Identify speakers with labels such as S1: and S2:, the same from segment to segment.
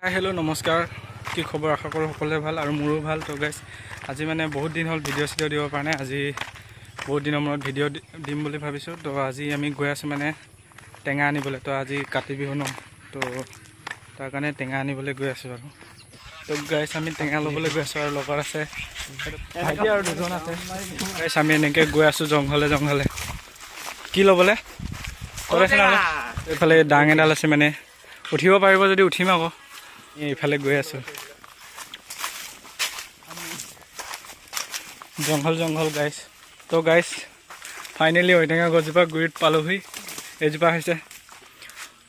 S1: Hi hello' নমস্কাৰ, কি খবৰ? আশা কৰোঁ সকলোৱে ভাল আৰু মোৰো ভাল। তো গাইজ, আজি মানে বহুত দিন হ'ল ভিডিঅ' চিডিঅ' দিব পৰা নাই। আজি বহুত দিনৰ মূৰত ভিডিঅ' দিম বুলি ভাবিছোঁ। তো আজি আমি গৈ আছোঁ মানে টেঙা আনিবলৈ। তো আজি কাতি বিহু ন, তো তাৰ কাৰণে টেঙা আনিবলৈ গৈ আছোঁ। আৰু তো গাইজ, আমি টেঙা ল'বলৈ গৈ আছোঁ আৰু লগত আছে ভাইটি আৰু দুজন আছে। গাইজ, আমি এনেকৈ গৈ আছোঁ জংঘলে জংঘলে। কি ল'বলৈ? ক'ত আছে? এইফালে দাং এডাল আছে, মানে উঠিব পাৰিব যদি উঠিম আকৌ। এইফালে গৈ আছোঁ, জংঘল জংঘল গাইছ। তো গাইছ, ফাইনেলি ঔটেঙা গছজোপা গুৰিত পালোহি। এইজোপা হৈছে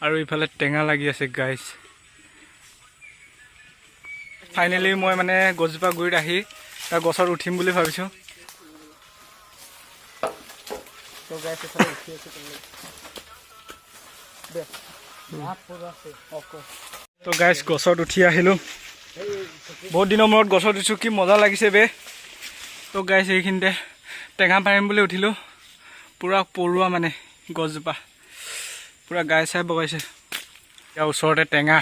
S1: আৰু ইফালে টেঙা লাগি আছে। গাইছ, ফাইনেলি মই মানে গছজোপা গুৰিত আহি তাৰ গছত উঠিম বুলি ভাবিছোঁ। তো গাইছ, এইফালে উঠি আছোঁ। দে। তো গাইছ, গছত উঠি আহিলোঁ। বহুত দিনৰ মূৰত গছত উঠিছোঁ, কি মজা লাগিছে বে। তো গাইছ, এইখিনিতে টেঙা পাৰিম বুলি উঠিলোঁ। পূৰা পৰুৱা, মানে গছজোপা পূৰা গাই চাই বগাইছে। ইয়াৰ ওচৰতে টেঙা।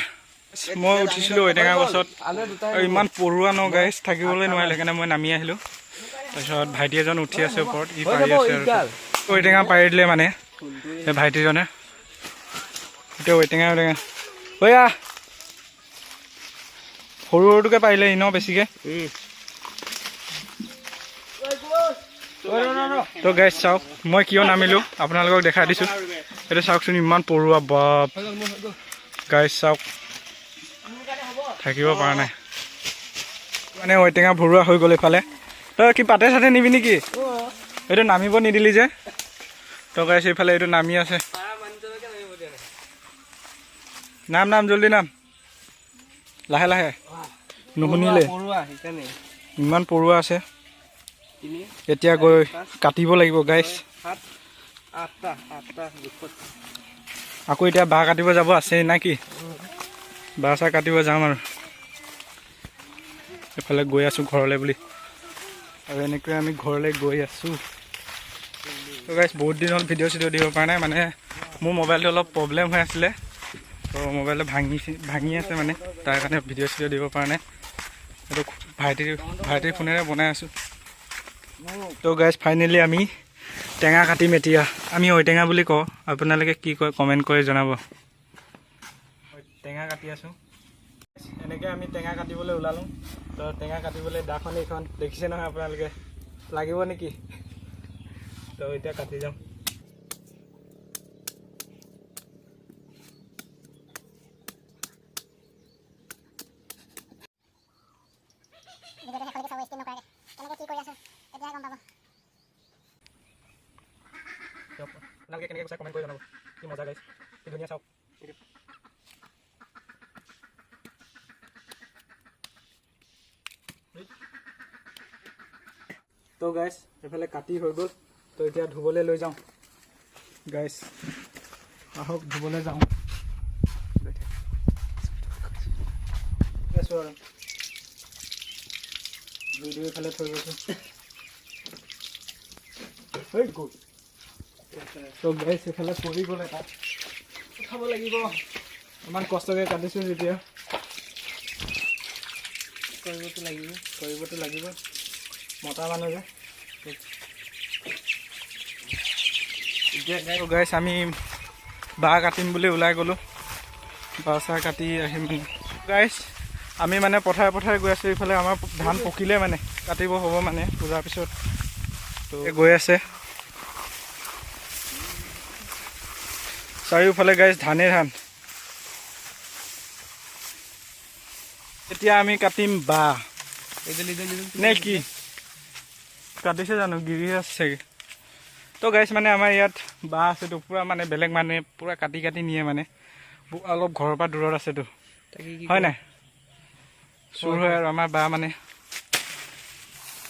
S1: মই উঠিছিলোঁ ঔটেঙা গছত আৰু ইমান পৰুৱা ন গাইছ, থাকিবলৈ নোৱাৰিলে, সেইকাৰণে মই নামি আহিলোঁ। তাৰপিছত ভাইটি এজন উঠি আছে ওপৰত, ই পাৰি আছে। আৰু ঔটেঙা পাৰি দিলে মানে এই ভাইটিজনে। এতিয়া ঔটেঙা ঔটেঙা ঐয়া সৰু সৰুটোকে পাৰিলে ই ন বেছিকে। তো গাইছ, চাওক, মই কিয় নামিলোঁ আপোনালোকক দেখাই দিছোঁ। এইটো চাওকচোন, ইমান পৰুৱা, বাপ। গাইছ চাওক, থাকিব পৰা নাই। মানে ঔটেঙা ভৰোৱা হৈ গ'ল। এইফালে তই কি পাতে চাতে নিবি নেকি? এইটো নামিব নিদিলি যে। তো গাইছ, এইফালে এইটো নামি আছে। নাম নাম, জল্দি নাম, লাহে লাহে, নুশুনিলে। ইমান পৰুৱা আছে। এতিয়া গৈ কাটিব লাগিব গাইছ। আকৌ এতিয়া বাঁহ কাটিব যাব আছে নে কি? বাঁহ চাহ কাটিব যাম আৰু এইফালে গৈ আছোঁ ঘৰলৈ বুলি। আৰু এনেকৈ আমি ঘৰলৈ গৈ আছোঁ। তো গাইছ, বহুত দিন হ'ল ভিডিঅ' চিডিঅ' দিব পৰা নাই। মানে মোৰ মোবাইলটো অলপ প্ৰব্লেম হৈ আছিলে, তো মোবাইলটো ভাঙি ভাঙি আছে, মানে তাৰ কাৰণে ভিডিঅ' চিডিঅ' দিব পৰা নাই। এইটো ভাইটিৰ ফোনেৰে বনাই আছোঁ। তো গাইজ, ফাইনেলি আমি টেঙা কাটিম এতিয়া। আমি ঔটেঙা বুলি কওঁ, আপোনালোকে কি কয় কমেণ্ট কৰি জনাব। টেঙা কাটি আছোঁ। এনেকৈ আমি টেঙা কাটিবলৈ ওলালোঁ। তো টেঙা কাটিবলৈ দাখন এইখন দেখিছে নহয় আপোনালোকে, লাগিব নেকি? তো এতিয়া কাটি যাম।
S2: ভিডিঅ'টো শেষলৈকে চাব স্কিপ নকৰাকৈ। কেনেকৈ কি কৰি আছোঁ তেতিয়াহে গম পাব।
S1: আপোনালোকে কেনেকৈ কৈছে কমেণ্ট কৰি জনাব। কি মজা গাইছ, কি ধুনীয়া, চাওক। তো গাইছ, এইফালে কাটি হৈ গ'ল। তো এতিয়া ধুবলৈ লৈ যাওঁ গাইছ। আহক, ধুবলৈ যাওঁ। আছোঁ আৰু ধুই ধুই এইফালে থৈ গৈছোঁ। হৈ গ'ল। তো গাইছ, এইফালে পৰি গ'ল এটা, উঠাব লাগিব। ইমান কষ্টকৈ কাটিছোঁ যেতিয়া
S3: কৰিবতো লাগিব।
S1: কৰিবতো লাগিব, মতা মানুহ যে।
S3: এতিয়া
S1: গাইছ, আমি বাঁহ কাটিম বুলি ওলাই গ'লোঁ। বাঁহ চাহ কাটি আহিম মানে। গাইছ, আমি মানে পথাৰে পথাৰে গৈ আছোঁ। এইফালে আমাৰ ধান পকিলে, মানে কাটিব হ'ব মানে পূজাৰ পিছত। তো গৈ আছে চাৰিওফালে গাইছ ধানেই ধান। এতিয়া আমি কাটিম বাঁহ নে কি? কাটিছে জানো? গিৰি আছে চাগে। তো গাইছ, মানে আমাৰ ইয়াত বাঁহ আছেতো পূৰা, মানে বেলেগ মানুহে পূৰা কাটি কাটি নিয়ে। মানে অলপ ঘৰৰ পৰা দূৰত আছেতো, হয় নাই? চুৰ হয় আৰু আমাৰ বাঁহ। মানে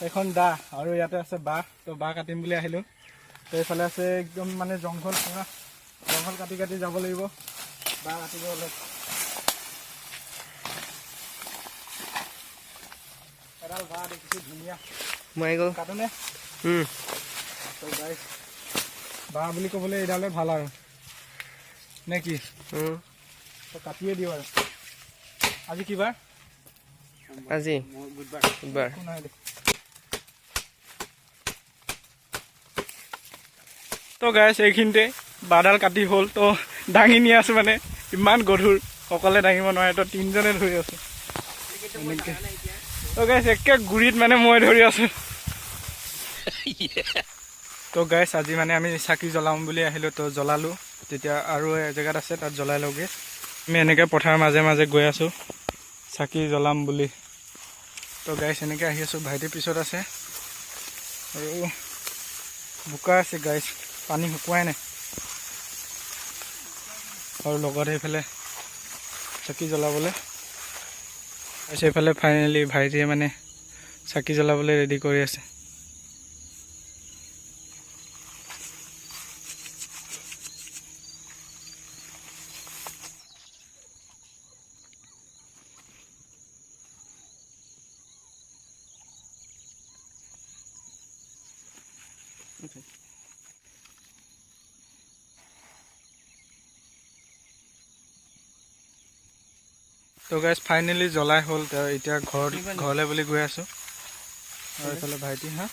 S1: এইখন দা আৰু ইয়াতে আছে বাঁহ। তো বাঁহ কাটিম বুলি আহিলোঁ। তো এইফালে আছে একদম মানে জংঘল, পূৰা জংঘল কাটি কাটি যাব লাগিব বাঁহ কাটিব হ'লে। এডাল বাঁহ দেখিছোঁ ধুনীয়া।
S3: সোমাই গ'ল।
S1: কাটোনে? তো গাইছ, বাঁহ বুলি ক'বলৈ এইডালে ভাল আৰু নে কি? তো কাটিয়ে দিওঁ আৰু। আজি কি বাৰ?
S3: আজি বুধবাৰ।
S1: একো নাই দে। তো গাইছ, এইখিনিতে বাঁহডাল কাটি হ'ল। তো দাঙি নি আছোঁ, মানে ইমান গধুৰ, অকলে দাঙিব নোৱাৰে, তো তিনিজনে ধৰি আছোঁ এনেকে। তো গাইছ, একে গুৰিত মানে মই ধৰি আছোঁ। তো গাইছ, আজি মানে আমি চাকি জ্বলাম বুলি আহিলোঁ, তো জ্বলালোঁ। তেতিয়া আৰু এজেগাত আছে, তাত জ্বলাই লওঁগৈ। আমি এনেকৈ পথাৰৰ মাজে মাজে গৈ আছোঁ চাকি জ্বলাম বুলি। তো গাইছ, এনেকৈ আহি আছোঁ, ভাইটিৰ পিছত আছে। আৰু বোকা আছে গাইছ, পানী শুকুৱাই নাই। আৰু লগত সেইফালে চাকি জ্বলাবলৈ তাৰপিছত এইফালে ফাইনেলি ভাইটিয়ে মানে চাকি জ্বলাবলৈ ৰেডি কৰি আছে। তো গাইছ, ফাইনেলি জ্বলাই হ'ল। তো এতিয়া ঘৰলৈ বুলি গৈ আছোঁ। আৰু এইফালে ভাইটি, হা।